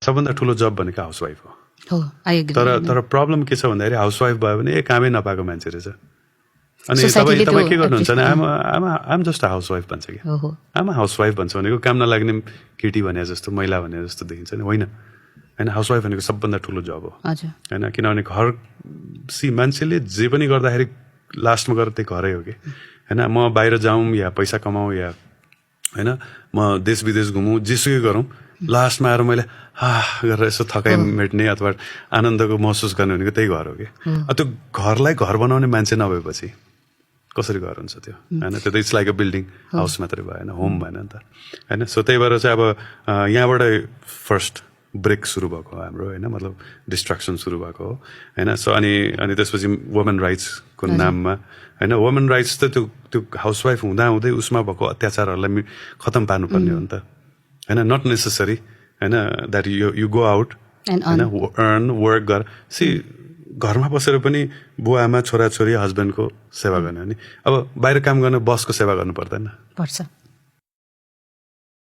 सबभन्दा ठुलो जब भनेको हाउसवाइफ हो। तर प्रब्लम के छ भन्दाखेरि हाउसवाइफ भयो भने कामै नपाएको मान्छे रहेछ। अनि तपाईँ के गर्नुहुन्छ भने आम जस्ट हाउसवाइफ भन्छ कि आमा हाउसवाइफ भन्छ भनेको काम नलाग्ने केटी भने जस्तो महिला भने जस्तो देखिन्छ नि, होइन हाउसवाइफ भनेको सबभन्दा ठुलो जब हो होइन। किनभने घर मान्छेले जे पनि गर्दाखेरि लास्टमा गएर त्यही घरै हो कि होइन। म बाहिर जाउँ या पैसा कमाउँ या होइन म देश विदेश घुमौँ जेसुकै गरौँ, लास्टमा आएर मैले गरेर यसो थकाइ मेट्ने अथवा आनन्दको महसुस गर्ने भनेको त्यही घर हो कि। त्यो घरलाई घर बनाउने मान्छे नभएपछि कसरी घर हुन्छ त्यो होइन। त्यो त it's like a building, house मात्रै भएन, होम भएन नि त होइन। सो त्यही भएर चाहिँ अब यहाँबाट फर्स्ट ब्रेक सुरु भएको हो हाम्रो होइन, मतलब डिस्ट्रक्सन सुरु भएको हो होइन। सो अनि त्यसपछि वुमेन राइट्सको नाममा होइन, वुमेन राइट्स त त्यो हाउसवाइफ हुँदै उसमा भएको अत्याचारहरूलाई खतम पार्नुपर्ने हो नि त होइन। नट नेसेसरी होइन द्याट यु गो आउट होइन, अर्न वर्क गर। घरमा बसेर पनि बुवा आमा छोराछोरी हस्बेन्डको सेवा गर्ने हो नि। अब बाहिर काम गर्ने बसको सेवा गर्नु पर्दैन, पर्छ